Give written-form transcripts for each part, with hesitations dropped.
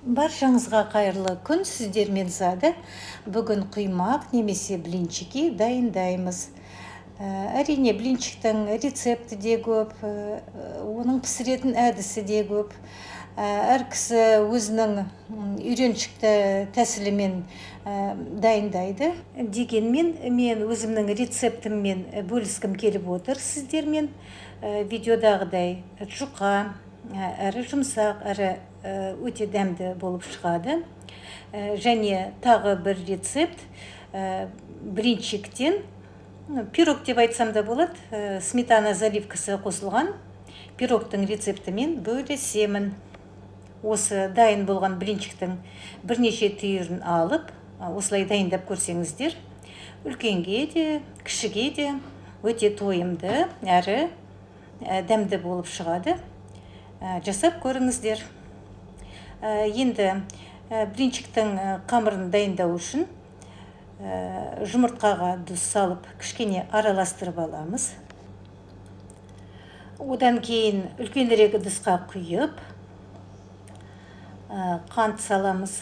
Баршаңызға қайырлы күн, сіздермен Зада. Бүгін құймақ немесе блинчики дайындаймыз. Әрине, блинчиктің рецепті де көп, оның пісіретін әдісі де көп. Әр кісі өзінің үйреншікті тәсілімен дайындайды. Дегенмен мен өзімнің рецептіммен бөліскім келіп отыр сіздермен. Видеодағыдай жұқа, әрі жұмсақ, әрі өте дәмді болып шығады. Және тағы бір рецепт, блинчиктен пирог деп айтсам да болады, сметана заливкасы қосылған пирогтың рецептімен бөлісемін. Осы дайын болған блинчиктің бірнеше түйірін алып, осылай дайындап көрсеңіздер, үлкенге де, кішіге де өте тойымды әрі дәмді болып шығады. Жасап көріңіздер. Енді блинчиктің қамырын дайындау үшін жұмыртқаға тұз салып, кішкене араластырып аламыз. Одан кейін үлкенірек ыдысқа құйып, қант саламыз.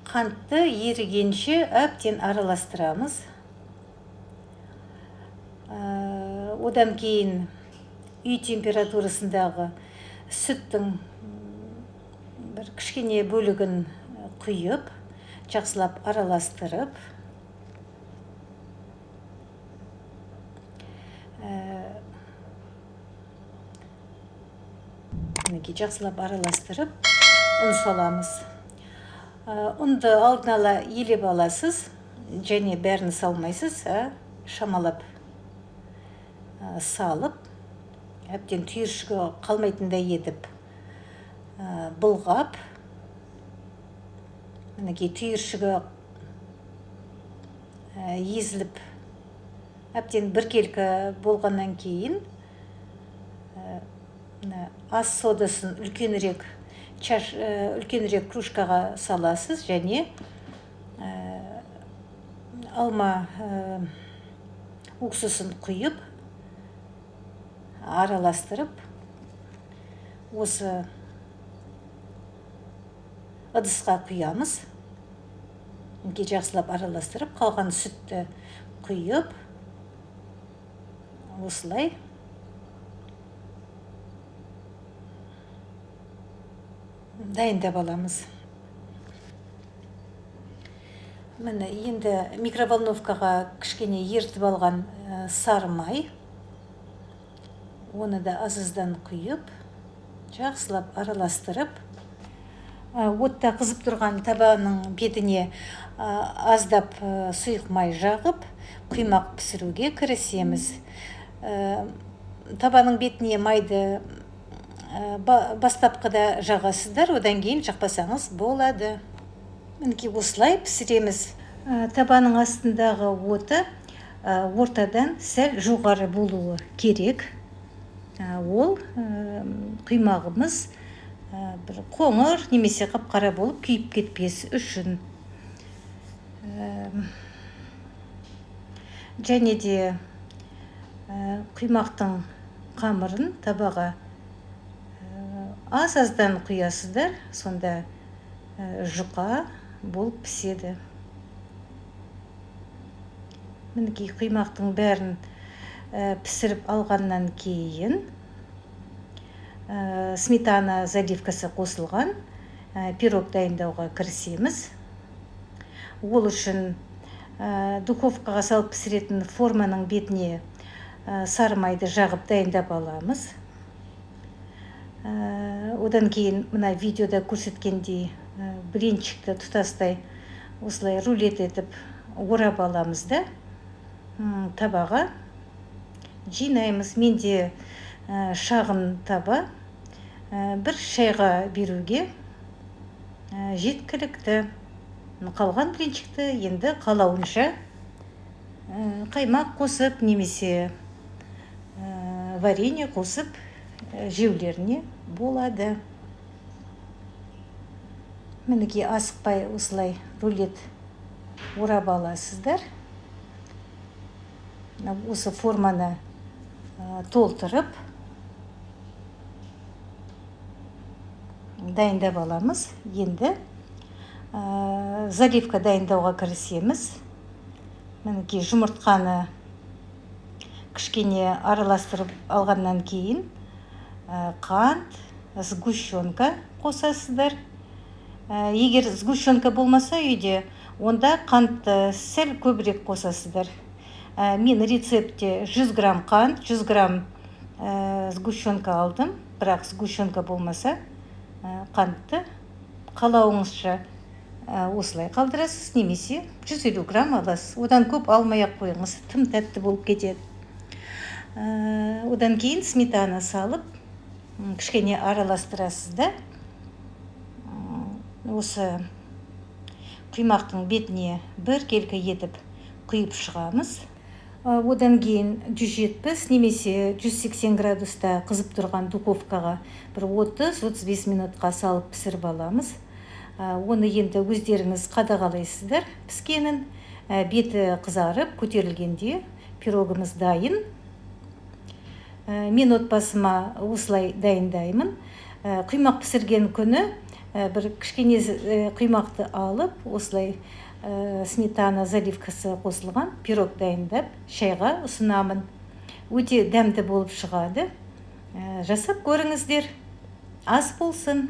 Қантты ерігенше әбден араластырамыз. Одан кейін үй температурасындағы сүттің бір кішкене бөлігін құйып, жақсылап араластырып, мінекей жақсылап араластырып ұн саламыз. Ұнды алдын ала елеп аласыз, және бәрін салмайсыз, шамалап салып, әбден түйіршігі қалмайтындай етіп бұлғап, мінекей түйіршігі езіліп, әбден біркелкі болғаннан кейін ас содасын үлкенірек чаш, үлкенірек кружкаға саласыз және алма уксусын құйып, араластырып, осы ыдысқа құямыз. Мінекей жақсылап араластырып, қалған сүтті құйып, осылай дайындап аламыз. Міне, енді микроволновкаға кішкене ерітіп алған сары май, оны да аз-аздан құйып, жақсылап араластырып, отта қызып тұрған табаның бетіне аздап сұйық май жағып, құймақ пісіруге кірісеміз. Табаның бетіне майды бастапқыда жағасыздар, одан кейін жақпасаңыз болады. Мінекей осылай пісіреміз. Табаның астындағы оты ортадан сәл жоғары болуы керек. Ол құймағымыз бір қоңыр немесе қап-қара болып күйіп кетпес үшін. Және де құймақтың қамырын табаға аз-аздан құясыздар, сонда жұқа болып піседі. Мінекей құймақтың бәрін пісіріп алғаннан кейін сметана заливкасы қосылған пирог дайындауға кірісеміз. Ол үшін духовкаға салып пісіретін форманың бетіне сары майды жағып дайындап аламыз. Одан кейін мына видеода көрсеткендей блинчикті тұтастай осылай рулет етіп орап аламыз да, табаға жинаймыз. Менде шағын таба, бір шайға беруге жеткілікті. Қалған блинчикті енді қалауынша қаймақ қосып немесе варенье қосып жеулеріне болады. Мінекей асықпай осылай рулет орап аласыздар. Осы форманы толтырып, Дайындап аламыз. Енді заливка дайындауға кірісеміз. Мінекей, жұмыртқаны кішкене араластырып алғаннан кейін қант, сгущенка қосасыздар. Егер сгущенка болмаса үйде, онда қантты сәл көбірек қосасыздар. Мен рецептте 100 грамм қант, 100 грамм сгущенка алдым, бірақ сгущенка болмаса, қантты қалауыңызша осылай қалдырасыз немесе 150 грамм аласыз. Одан көп алмай ақ қойыңыз, тым тәтті болып кетеді. Одан кейін сметана салып, кішкене араластырасыз да, осы құймақтың бетіне біркелкі етіп құйып шығамыз. Одан кейін 170 немесе 180 градуста қызып тұрған духовкаға бір 30-35 минутқа салып пісіріп аламыз. Оны енді өздеріңіз қадағалайсыздар піскенін. Беті қызарып көтерілгенде, пирогымыз дайын. Мен отбасыма осылай дайындаймын. Құймақ пісірген күні бір кішкене құймақты алып, осылай сметана заливкасы қосылған пирог дайындап, шайға ұсынамын. Өте дәмді болып шығады. Жасап көріңіздер. Ас болсын!